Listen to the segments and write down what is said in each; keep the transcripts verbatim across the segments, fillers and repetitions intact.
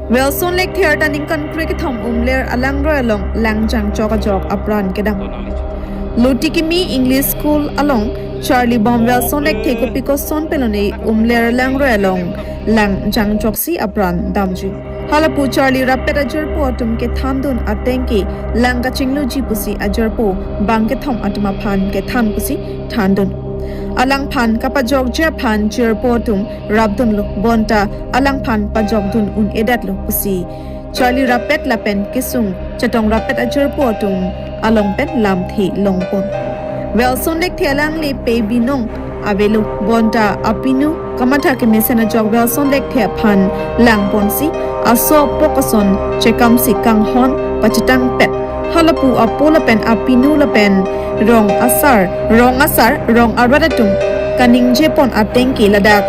Welson Lekthe arta ningkan krekethom Umler alangroi along lang jangchok ajok apran kedam. Lutikimi English School along charlibom Welson Lekthe kopi koson pen lone Umler alangroi along lang jangchoksi apran damji. Halapu charli rappet ajirpo atum kethandun atengke lang kachingluji pusi ajirpo bangkethom atum aphan kethan pusi thandun. Alangphan kapajokji aphan jirpo atum rapdunlo, bonta alangphan pajokdun un-edetlo pusi charli rappet lapen kesung chetong rappet ajirpo atum along pen lamthe longpon. Welson Lekthe alangli pe binong avelo, bonta apinu kamatha kemesen ajok Welson Lekthe aphan langponsi aso apok ason chekamsi kanghon pachetangpet. Halapu apo lapen apinu lapen rong asar, rong asar, rong arat atum kaningjepon atengke ladak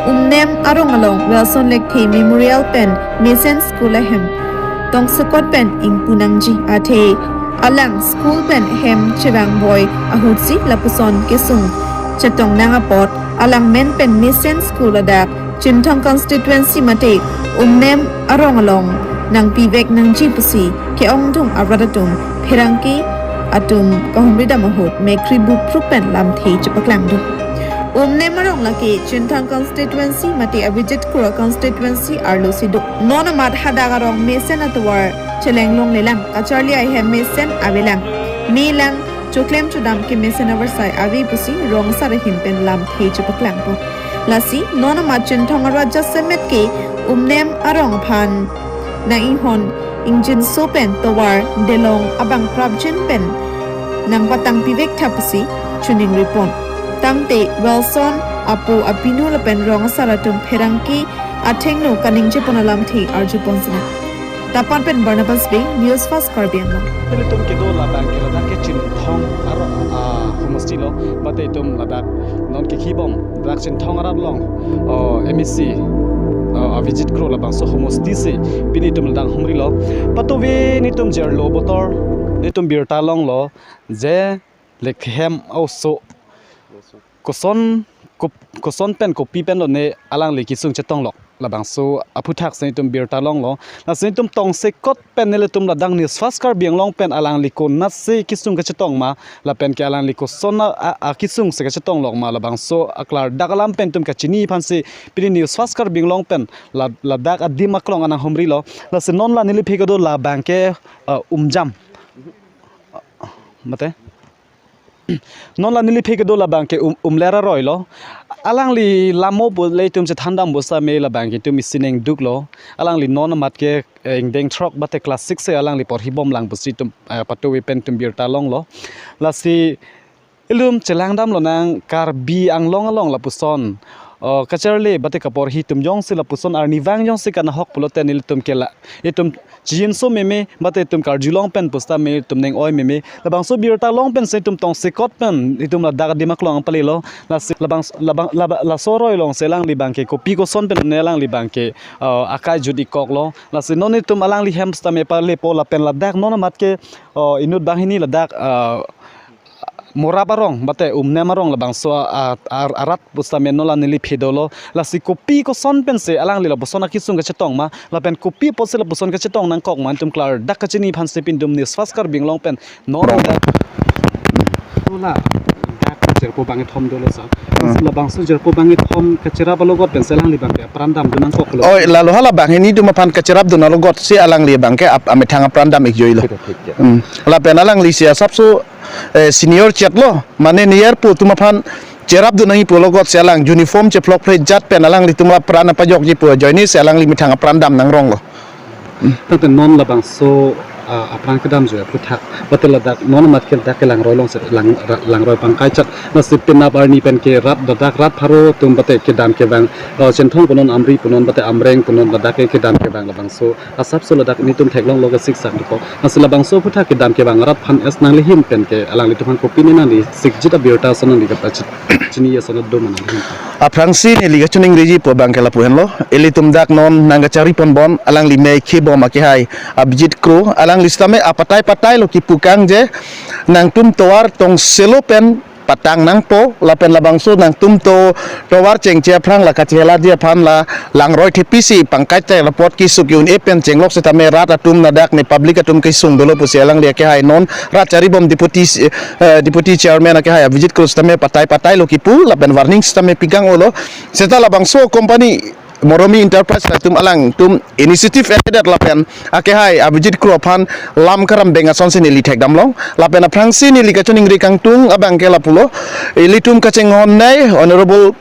Umnem arong along Welson Lekthe Memorial pen mesen school ahem tongsekot pen ingpu nangji, athe alang school pen hem chevangboi ahutsi lapuson kesung chetong nang apot alang men pen mesen school ladak Chinthong constituency mate Umnem arong along nangpivek nangji pusi ke-ongdung arat atum pherangke atum kahumridam ahut mekri buprup pen lamthe chepaklangdun. Umnem arong lake Chinthong constituency mate Abhijit Kro constituency arlosi do. Non amat hadak arong mesen atovar chelenglonglelang, kacharli ahem mesen avelang, melang, choklem chodam kemesen avarsai ave pusi rong asar ahin pen lamthe chepaklangpo. Lasi non amat Chinthong arat jasemet ke Umnem arong aphan nang-inghon ingjinso pen tovar delong abang prapjin pen nangpatangpivek tha pusi chiningripon. Tangte Welson apo apinu lapen rong asar atum pherangke athengno kaningjepon alamthe arjupon sina. Tapan pen Barnabas Bey, News Fast Karbi Anglong. Ilitum kedo labang ke ladak ke Chinthong arong, ah, homosti lo, mate itum ladak non kekhibom dak Chinthong arat along, oh, M A C, oh, Abhijit Kro labangso homosti si pini itum ladak humrilo. Patove nelitum jirlo botor, nelitum birta longlo je Lekthe ahem oso koson, kop-, koson pen kopi pen lone alangli kesung chetonglok, labangso aphuthak si nelitum birta longlo. Lasi nelitum tongsekot pen nelitum ladak News Fast Karbi Anglong pen alangli konatsi kesung kachetong ma, lapen ke alangli koson a, a, akesung si kachetonglok ma, labangso aklardak alam pen itum kachini aphansi pini News Fast Karbi Anglong pen la-, ladak adim aklong anang humrilo. Lasi non la neliphe kedo labang ke, uh, Umjam. Mate? Non la neliphe kedo labang ke Um-, Umler aroi lo. Alangli lamo pu le itum chethandam pu sitame labang ke itum isi nengduklo. Alangli non amat ke, eh, ingdeng throk mate class six si alangli porhibomlang pusi itum, eh, patove pen itum birta longlo. Lasi ilitum chelangdamlonang Karbi Anglong along lapuson, oh, kacharli mate kaporhi atum jongsi lapuson arnivang jongsi kanahok pulote nelitum ke la, itum chijinso meme, mate itum karjulong pen pusitame itum neng-oi meme. Labangso birta long pensi itum tongsekot pen itum ladak adim aklong palilo. Lasi labang, labang, laba-, laso aroi alongsi alangli abang ke kopi koson pen ne alangli abang ke, uh, akai jut ikoklo. Lasi non itum alangli hem sitame palepo lapen ladak non amat ke, uh, inut banghini ladak, uh, Morap arong, mate Umnem arong labangso a, a, arat pusitame non la neliphe dolo. Lasi kopi koson pensi alangli lapuson akesung kachetong ma, lapen kopi apotsi lapuson kachetong nangkok ma, itum klardak kachini aphansi pini itum News Fast Karbi Anglong pen non. Rong. Dak, dak jirpo bangkethom dolo sir. Hmm. Labangso jirpo bangkethom kacherap alogot pensi alangli abang ke apran damdun nangkoklo. Oh, lalo hala banghini atum aphan kacherapdun alogotsi alangli abang ke ap-, amethang apran dam ikjoilo. Thik, thik, ya. Hmm. Lapen alangli si asapso eh, senior chetlo, mane nearpo atum aphan cherapdun nangji pu alogotsi alang uniform chephlokphle jat pen alanglitum la pran apajokji pu ajoinesi alangli methang apran dam nangronglo. Tangte non labangso, ah, apran kedamjoi aphuthak, mate ladak non amat ke dak kelangroi alongsi lang, ra-, langroi abang kaichat, lasi penap arni pen ke rat, ladak rat pharo atum mate kedam kevang, ah, Chinthong punon, Amri punon, mate Amreng punon, ladak ke kedam kevang labangso asapso ladak nelitum theklonglo ke siksak dokok. Lasi labangso aphuthak kedam kevang arat aphan es nanglihim pen ke alanglitum aphan kopine nangli sikjit abirta ason nangli kapachini ason do ma nanglihim. Aphrangsi neli kachiningriji pu abang ke lapu henlo. Ilitum dak non nangkachari ponbom alangli mei khebom akehai Abhijit Kro, alangli sitame apatai patai lo kipukang je nangtum tovar tongselo pen patang nangpo, lapen labangso nangtum to tovar chengche aphrang la kachelatji aphan la langroi thepisi pangkai te la apot kesung ke-un-e pen chenglok setame rat atum ladak ne public atum kesung dolo pusi alangli akehai non rat charibom deputy, eh, deputy chairman akehai Abhijit Kro setame patai patai lo kipu lapen warning setame pikang olo. Seta labangso company Moromi Enterprise atum alangtum initiative edet lapen akehai Abhijit Kro aphan lam karambeng asonsi neli thekdamlong. Lapen aphrangsi neli kachiningri kangtung abangke lapulo. Ilitum kachinghon nei Honorable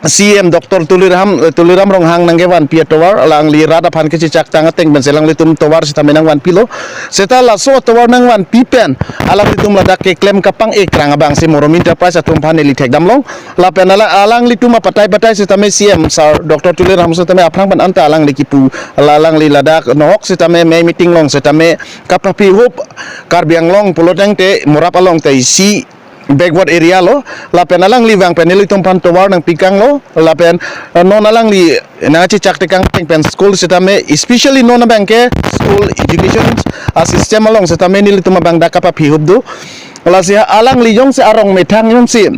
C M Doctor Tuliram, Tuliram Ronghang nangkevanpi atovar, alangli rat aphan kechechak tang ateng pensi alanglitum tovar setame nangvanpilo. Seta laso atovar nangvanpi pen alanglitum ladak keklem kapang-e krang abangsi Moromi Enterprise atum aphan neli thekdamlong. Lapen ala-, alanglitum apatai patai setame C M sir Doctor Tuliram setame aphrang pen anta alangli kipu, ala alangli ladak nohok setame mei meeting along setame kapaphi hup Karbi Anglong pulotangte morap along ta isi backward area lo, lapen alangli vang pen nelitum aphan tovar nangpikanglo, lapen, eh, non alangli nangchechak tekang ateng pen school setame, especially non abangke school education a system along setame nelitum abang dak kapaphi hup do. Lasi alangli jongsi arong methang jongsi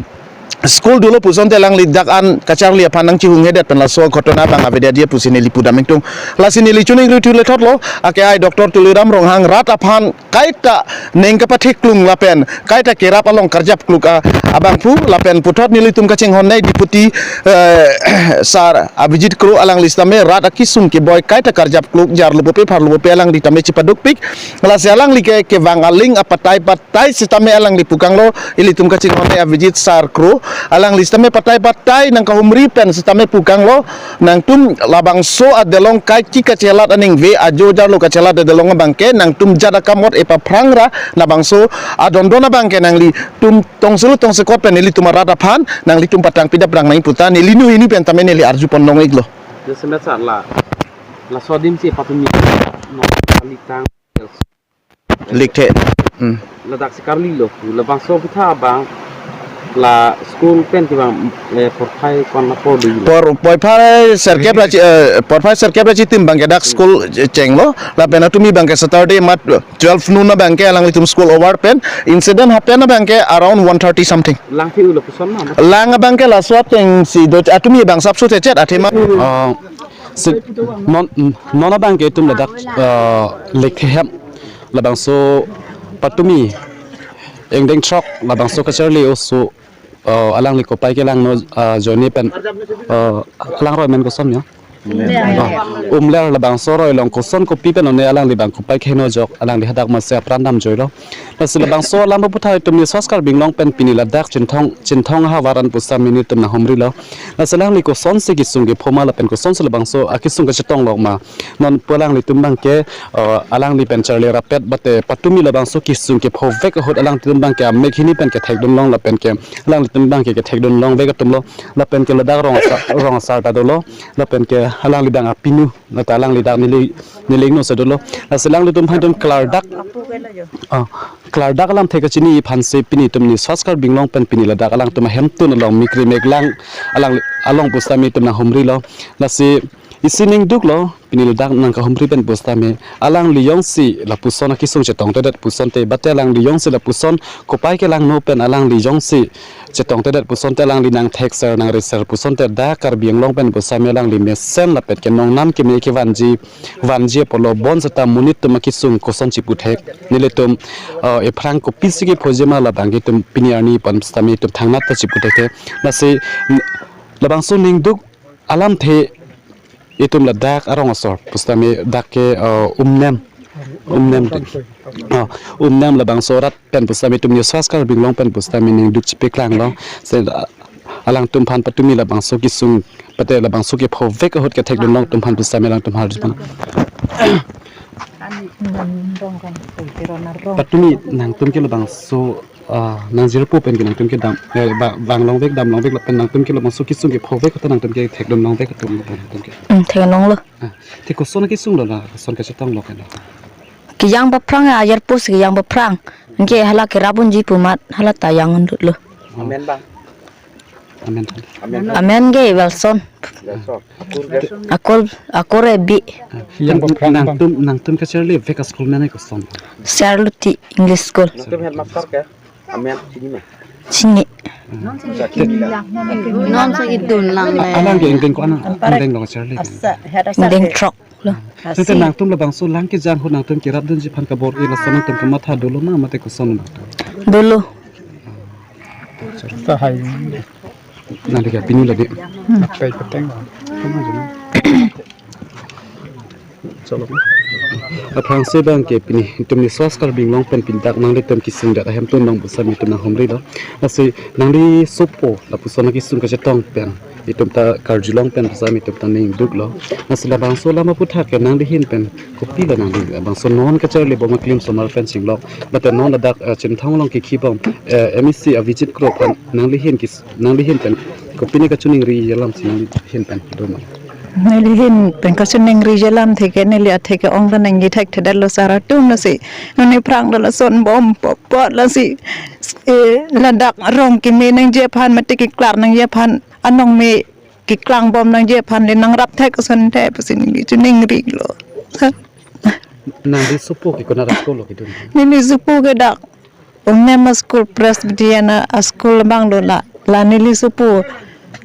school dolo pusonte alangli dak an kacharli aphan nangchihunghedet pen laso ghotona abang avedetji pusi neli pudam ingtung. Lasi neli chiningri thu lethotlo, akehai Doctor Tuliram Ronghang rat aphan kaita ning kapatheklong lapen kaita kerap along karjap kluk a-, abangphu lapen puthot nelitum kachinghon nei deputy, eh, sir Abhijit Kro alangli setame rat akesung keboi kaita karjap kluk jarlo pupe pharlo pupe alangli tame chepadukpik. Lasi alangli ke kevang aling apatai patai setame alangli pukanglo, ilitum kachinghon nei Abhijit sir Kro, alangli setame patai patai nangkahumri pen setame pukanglo, nangtum labangso adelong kaike kachelat aningve ajo jarlo kachelat adelong abangke nangtum jat akam ot-e paphrang ra labangso adondon abangke nanglitum tongselut tongsekot pen nelitum arat aphan nanglitum patang pidap rang nang puta neli nu hini pen tame neli arjupon long iklo. Jasemet sa la, laso adim si patumi no kalitang likthe. Hmm. Ladak si karli lo, labangso aphuthak abang la school pen kevang, eh, porphai ko-an apor do. Por, porphai serkep ra chi-, eh, porphai serkep ra chitim abangke dak school chenglo, lapen atumi abangke Saturday mat twelve noon abangke alanglitum school over pen, incident happen abangke around one thirty something. Lang phi ulo puson ma? Lang abangke laso ateng si do atumi abang sapso chechet athema. Ah, si, non, non abangke itum ladak, ah, likthe hem. Labangso patumi ingdeng throk labangso kacharli oso, uh, alangli kopai kelangno, uh, ajoine pen, uh, alangroi amen koson ya? Umler. Uh, Umler labangso aroi along koson kopi pen one alangli abang kopai keheno ajok alangli hadak masi apran damjoilo. Lasi labangso alam aphuthak itum News Fast Karbi Anglong pen pini ladak Chinthong, Chinthong ahavar an pusitame nelitum nanghumrilo. Lasi alangli kosonsi kesung kepho ma lapen kosonsi labangso akesung kachetonglok ma. Non pu alanglitum abangke, uh, alangli pen charli rapet bate patumi labangso kesung kephovek ahut alanglitum abangke amek hini pen kethekdunlong lapen ke alanglitum abangke kethekdunlongvek atumlo lapen ke ladak rong asar, rong asar ta dolo lapen ke alangli abang apinu lata alangli dak neli, neli ingno si dolo. Lasi alanglitum aphan itum klardak, ah, klardak alamthe kachini aphansi pini itum News Fast Karbi Anglong pen pini ladak alangtum ahemtun along mikri meklang alang along pusitame itum nanghumrilo. Lasi isi ningduklo, pini ladak nangkahumri pen pusitame alangli jongsi lapuson akesung chetongtedet pusonte, bate alangli jongsi lapuson kopai kelangno pen alangli jongsi chetongtedet pusonte alangli nangthekser nangreser pusonte dak Karbi Anglong pen pusitame alangli mesen lapen ke nongnam keme kevanji, vanji apotlo bonseta monit atum akesung koson chiputhek. Nelitum, uh, ephrang kopisi kephoji ma labangke itum pini arni pen pusitame itum thangnat ta chiputhekthe. Lasi labangso ningduk alamthe itum ladak arong asor pusitame dak ke, uh, Umnem, Umnem, uh, Umnem labangso arat pen pusitame itum News Fast Karbi Anglong pen pusitame ningduk chipeklanglo. Se, uh, alangtum aphan patumi labangso kesung bate labangso kephovek ahut kethekdunlong atum aphan pusitame alangtum aphan arjupon. Patumi nangtum ke labangso, ah, nangjirpo pen ke nangtum ke dam, eh, ba-, vanglongvek damlongvek lapen nangtum ke labangso kesung kephovek ahut nangtum ke thekdunlongvek atum nangtum ke. Hmm, thekdunlonglo. Ah, te koson kesunglo la, koson kachetonglok ke la? Kejang paphrang ya, ajar pus kejang paphrang. Anke hala kerap unji pu amat, hala ta jang unlut lo. Amen bang. Amen. Amen. Amen ke Wilson. Wilson. Akur ke? Akur, akur ebi. Yang paphrang nangtum, nangtum kacharli vek a-school amen koson? Sarluti English School. Nangtum headmaster ke? Amen chini ma? Chini. Non si idun lang le. Alang ke ingdeng ko-an, ingdeng lo kacharli. Ingdeng throk lo. Tangte nangtum labangso lang kejang ahut nangtum kerapdunji aphan kabor-i laso nangtum kamatha dolo ma mate koson ma? Dolo. Tahai. Nangli ke pini lagi. Apai pateng. Chalo. Aphrangsi abang ke pini itum ni Swash Karbi Anglong pen pini dak nanglitum kesung det ahem atum nang busan itum nanghumri lo. Lasi nangli sopo lapuson akesung kachetong pen itum ta karjulong pen busan itum ta ningduk lo. Lasi labangso alam aphuthak ke nangli ahin pen kopilo nangli labangso non kacharli bom aklim osomar pen chinglok. Mate non ladak, eh, Chinthong along kekhi bom, eh, M A C Avijit Kro aphan nangli ahin kes-, nangli ahin pen kopine kachiningri alam si nangli ahin pen do ma? Neli ahin pen kachiningri alam theke neli atheke ong ta nangji thekthedetlo sar atum lasi. Non aphrang do lason bom apot apot lasi. Eh, ladak rong keme nangji aphan mate keklar nangji aphan anong me keklang bom nangji aphan le nangrap thek ason the pusi neli chiningri lo. Nangli sopo ke konat a-school lo kedun? Neli sopo ke dak Umnema School Presbyterian a-school abang lo la, la neli sopo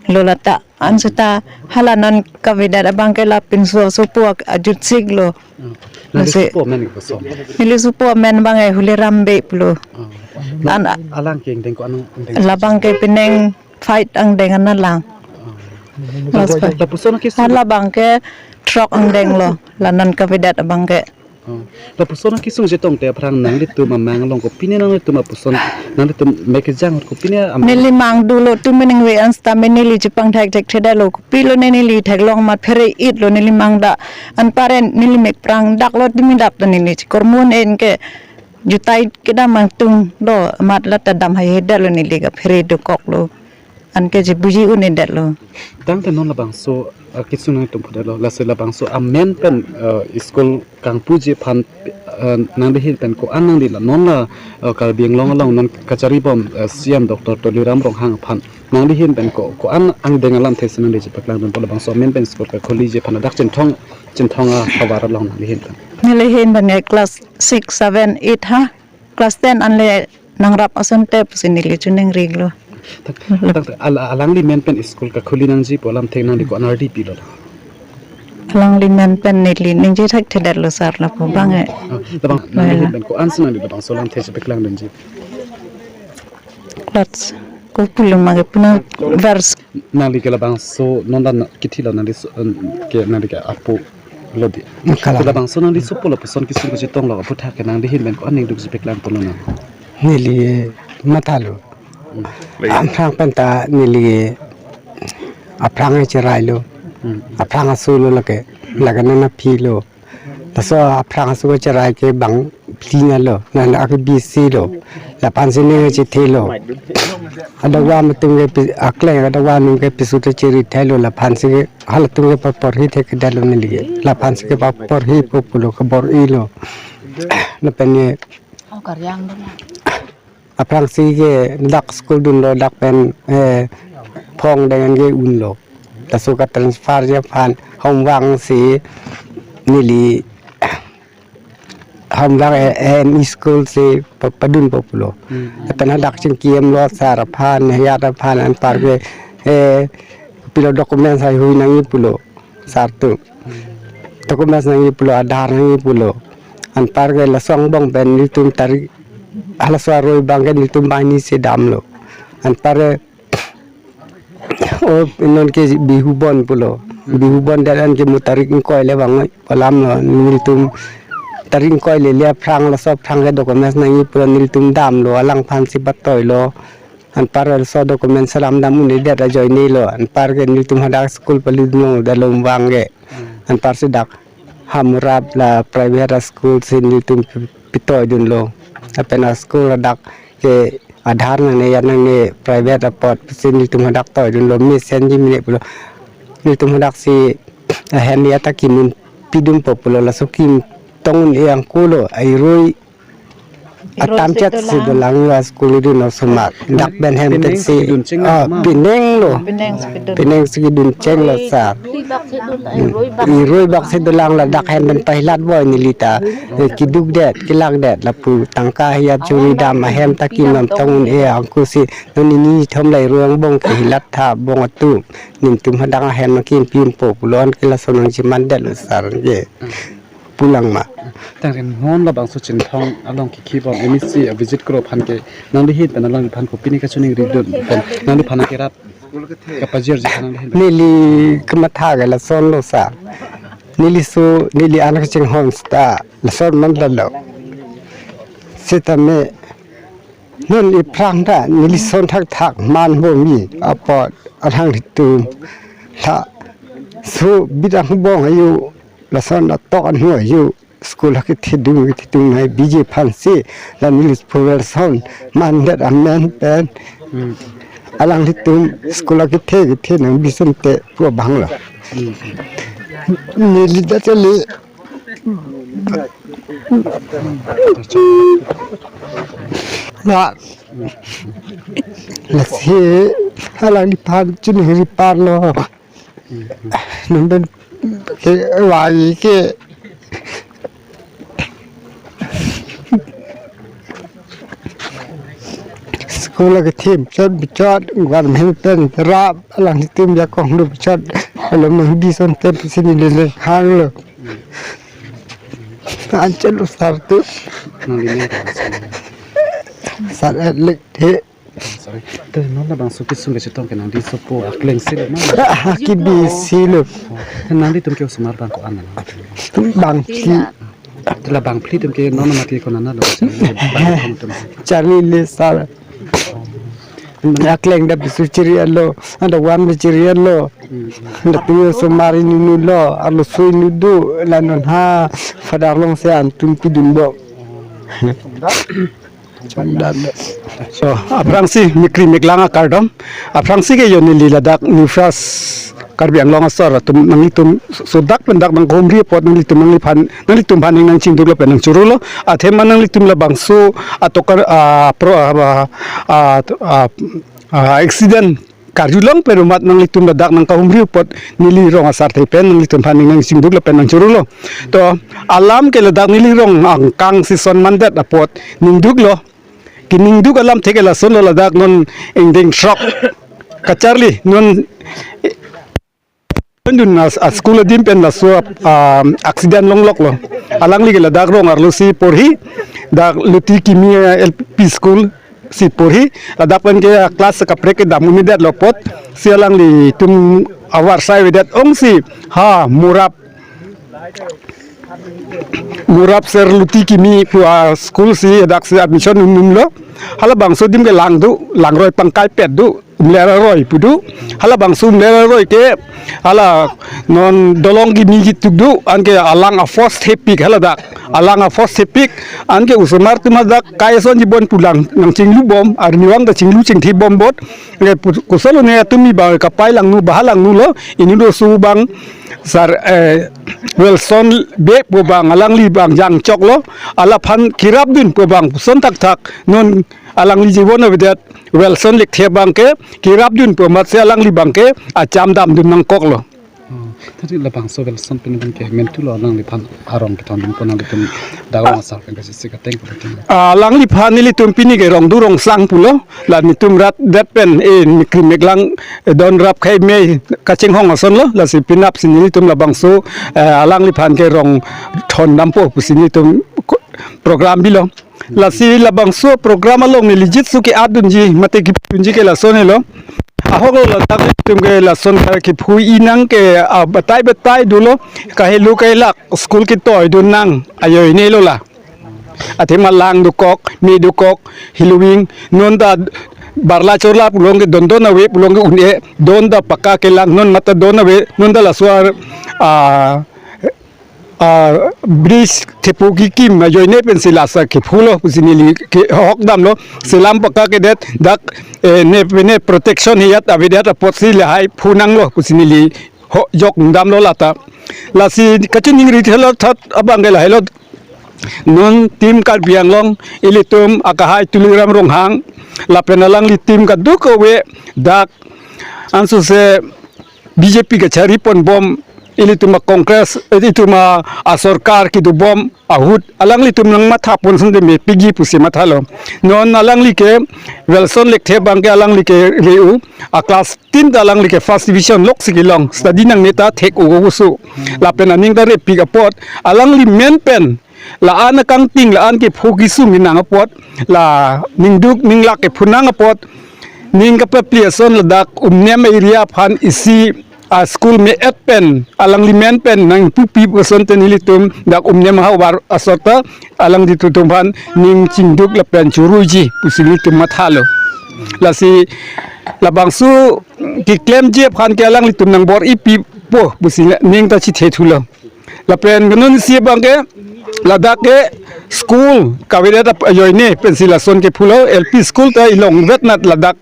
lo lata. Anseta hala non kavedet abang ke la pinso sopo ak-, ajutsik lo. Hmm. Nangli Lasi sopo amen ke koson? Neli sopo amen abang e Huliram Bey pulo. Hmm. An- Alang ke ingdeng ko-an ingdeng? Labang ke penang five angdeng an alang. Hmm. Mas pa. Lapuson ke Hala abang ke throk angdeng lo, la non kavedet abang ke. Oh. Lapuson akesung chetong te aphrang nanglitum amang along kopine nanglitum apuson nanglitum me kejang ahut kopine am- Neli mang dolo atum ningve an seta me neli chepangthek thekthedetlo kopilo ne neli theklong amat phere-it lo neli mang dak anpar en neli mek prang dak lo timi dak ta neli chekormun en ke jutai kedam angtung do amat lata dam haihedetlo neli kaphere dokoklo. Anke chebuji un-edetlo. Tangte non labangso, eh, kesung nangtum phudetlo. Lasi labangso amen pen, eh, school kangpuji aphan, eh, nangli ahin pen ko-an nangli la non la, eh, Karbi Anglong along non kachari bom, eh, C M Doctor Tuliram Ronghang aphan nangli ahin pen ko, ko-an angdeng alamthe si nangli chepaklangdun pu labangso amen pen school kakholiji aphan ladak Chinthong, Chinthong ahavar along nangli ahin pen? Neli ahin pen ke class six, seven, eight ha. Class ten an le nangrap ason te pusi neli chiningri lo. Tak, tak, tak, al-, alangli amen pen school kakhuli nangji pu alamthe nangli ko-an ardi pilo? Alangli amen pen neli ningje thekthedetlo sar lapu abang e. Ah, labang nangli Wala. Ahin pen ko-an si nangli labangso alamthe chepaklangdunji? Class ko pulo ma ke puna verse. Nangli ke labangso non dan kithi lo nangli so, em, ke nangli ke apo lo di. Kalang. Ke labangso nangli sopo lapuson kesung kachetong lo aphuthak ke nangli ahin pen ko-an ningduk chepaklang pulo nang? Neli mathalo. Hmm. Aphrang pen ta neli aphrang cherailo. Hmm. Aphrang aso lo lake. Lake nana philo. Laso aphrang aso cherai ke bang phli nalo, nana ake B C lo. Laphan si ning chethelo. Adakvam atum ke pi-, akleng adakvam atum ke piso ta cheri thailo, laphan si ke halatum ke paporhi thekthedetlo neli ke. Laphan si ke paporhipo pulo kabor-ilo. Lapen ne Oh, karyang dong. Aphrangsi ke dak school dunlo dak pen, eh, phong dengan ke unlo. Laso ka-transfer ji aphan Homvang si neli Homvang, eh, M E school si pa-, padunpo pulo. Hmm. Lapen hadak chingki-emlo sar aphan, head aphan anpar ke, eh, pilo documents haihui nangji pulo sar atum. Documents nangji pulo, Aadhaar nangji pulo. Anpar ke laso angbong pen nelitum tarik halaso aroi abang ke nelitum banghini si damlo. Anpar ke, o, non ke Bihu bon pulo. Bihu bon det an ke mo tarik ingkoi le vangoi pu alamlo nelitum tarik ingkoi le le aphrang laso aphrang ke documents nangji pulo nelitum damlo alangphan si patoilo. Anpar laso document selam dam un-edet ajoine lo. Anpar ke nelitum hadak school palidunlo dalom vang ke. Hmm. Anpar si dak Hamrap la private school si nelitum pi-, pitoi dunlo. Lapen a-school hadak ke Aadhaar nangne ya nangne private apot si nelitum hadak toi dunlo. Mesen ji mene pulo. Nelitum hadak si ahem ya ta kimun pidunpo pulo. Laso kim tong un-e angko lo. Airoi Atam chet si dolang. Dolang lo school dun osomar. Dak pen hem pen si. Pineng si kedun cheng lo, ah, ma? Pineng lo. Pineng si kedun. Pineng si kedun cheng lo, sir. Irui bak si dolang, irui bak si dolang. Irui bak si dolang, ladak hem pen pahilat boi neli ta. Eh, keduk det, kelak det, lapu tangka hiya churi dam ahem ta kinom tong un-e angku si. Non neli thom lai ruang bong kehilat tha bong atum. Netum hadak ahem nangkimpi un-e po pulo, anke lason nangchiman det lo, sir, ke. Pulang ma. Tangte non labangso Chinthong along kikhi bom M A C a-visit kro aphan ke nangli ahin pen alangliphan kopine kachiningri dun pen nangliphan ke rat kapajirji aphan nangli ahin pen. Neli kamatha ke lason lo, sir. Neli so, neli an kachinghon seta lason man lalo. Setame non iphrang ta neli son thakthak man bom apot alanglitum laso bidang bong ayu, lason atok anhu ayu school akethedung kethedung nai biji aphan si la neli phu welson man det amen pen. Hmm. Alanglitum school akethe kethe nangbi son te pu abang lo. Hmm. Neli dak kali. La, lasi alangliphan chiningri parlo. Non pen ke wai ke school akethe chot chot, government pen rap, alanglitum jakong lo chot, alo mangbi son te pusi neli le hang lo. Anchot lo sir tu. Nangli neng ta sir. Sir, eh, lek the. Sorry. Te non labangso kesung kachetong ke nangli sopo akleng si lo ma? Ah, kebi si lo. Oh, te nanglitum ke osomar bang ko-an na? Bangphli. Te la bangphli atum ke non mati ko nana lo. Bang atum. Charli le sir. Akleng dak bisu chiri alo, dak wan bisu chiri alo. Hmm. Dak tu osomar inut lo, alo sui inut do, la non ha Father Longse an tum pidun bom. Chongdan. So, aphrangsi mikri miklang akardom. Aphrangsi ke yo neli ladak New Fras Karbi Anglong asor atum nanglitum so dak pen dak nangkahumri apot nanglitum nangliphan nanglitum aphan ning nangchingduk lapen nangchoro lo. Athema nanglitum labangso atokar, ah, pro, ah, ah, ah, ah, accident karjulong pen amat nanglitum ladak nangkahumri apot neli rong asar the pen nanglitum aphan ning nangchingduk lapen nangchoro lo. To alam ke ladak neli rong angkang si son mandet apot ningduk lo. Keningduk alam thek ke lason lo, ladak non ingdeng throk kacharli non dun as, a school adim pen laso, ah, accident longlok lo. Alangli ke ladak rong arlo si porhi, dak Luti Kimi, eh, L P school si porhi, ladak pen ke, ah, class kaprek ke dam-un-edet lo apot si alanglitum avarsai avedet ong si ha Murap, Murap ser Luti Kimi pu a school si dak si admission un-un lo. Halabangso adim ke lang do, langroi pangkai pet do, umler aroi pu do. Halabangso umler aroi ke hala non dolong kimi kituk do, anke alang afos thepik haladak. Alang afos thepik, anke osomar atum hadak kai asonji bon pulang nangchinglu bom, arnivang ta chinglu chingthi bom apot. Anke pu-, kosonlo ne atum mi ba kapai langno, baha langno lo, inut oso abang sar, eh, Wilson Bey pu abang alangli abang jangchok lo, alaphan kerapdun pu abang puson thakthak non alangli jibon avedet Wilson Lekthe abang ke kerapdun pu amat si alangli abang ke acham damdun nangkok lo. Oh, tadi labangso Wilson pen abang ke mentu lo nangliphan arong kethondun pu nanglitum dak rong asar pen kachisi kateng pu kateng. Ah, alangliphan nelitum pini ke rong du rong sang pulo, la netum rat det pen, eh, mikri miklang, eh, don rap khai me kachinghon ason lo, lasi penap si nelitum labangso, eh, alangliphan ke rong thon dampo pusi nelitum ko-, program bilo. Lasi labangso program along neli jitsu ke-atdunji mate kipudunji ke lason helo. Ahok lo ladak netum ke lason ke kiphu inang ke, ah, batai batai dolo, kahelo kelak school ketoidun nang ajoine lo la. Athema lang dokok, me dokok, heloving, non ta barla chorla pulong ke don don ave, pulong ke un-e, don ta pakka kelang, non mata don ave, non ta laso ar, ah, ah, bridge thepo kikim ajoine pen si laso kiphu lo pusi neli ke hok damlo, selam pakka kedet, dak, eh, ne, ne protection hiyat avedet apot si lahai phu nanglo pusi neli ho jok damlo lata. Lasi kachiningri thelo thot abang ke lahelo. Non Team Karbi Anglong, ilitum akahai Tuliram Ronghang lapen alangli team kadokave dak ansose B J P kachari ponbom, ilitum a-Congress, eh, itum a, asorkar kedobom ahut alanglitum nangmatha pon asonte mepikji pusi mathalo. Non alangli ke Welson Lekthe abang ke alangli ke re-u, a class ten ta alangli ke first division loksi kelong, study nangne ta thek-o oso. Lapen aning ta repik apot, alangli men pen la-an akangting, la-an kepho kesung nang apot, la ningduk ninglak kepho nang apot, ning kapapli ason ladak Umnem area aphan isi a-school me-et pen, alangli men pen nangpupi pu asonte nelitum dak Umnem havar asor ta alanglitum aphan ning chingduk lapen choruiji pusi nelitum mathalo. Lasi labangso keklemji aphan ke alanglitum nangbor-ipipo pusi ning ta chethethulo. Lapen kanun isi abang ke ladak ke school kavedet ap-, ajoine pensi lason kephulo, L P school ta ilongvetnat ladak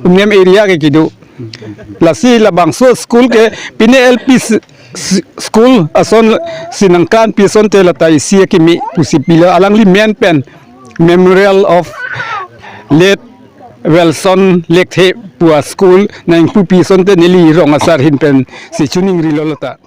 Umnem area ke kedo. Lasi labangso school ke pine L P s-, s-, school asonsi nangkanpi asonte lata isi akimi pusi pilo, alangli men pen Memorial of Late Welson Lekthe pu a-school nangpupi asonte neli rong asar ahin pensi choningrilo lata.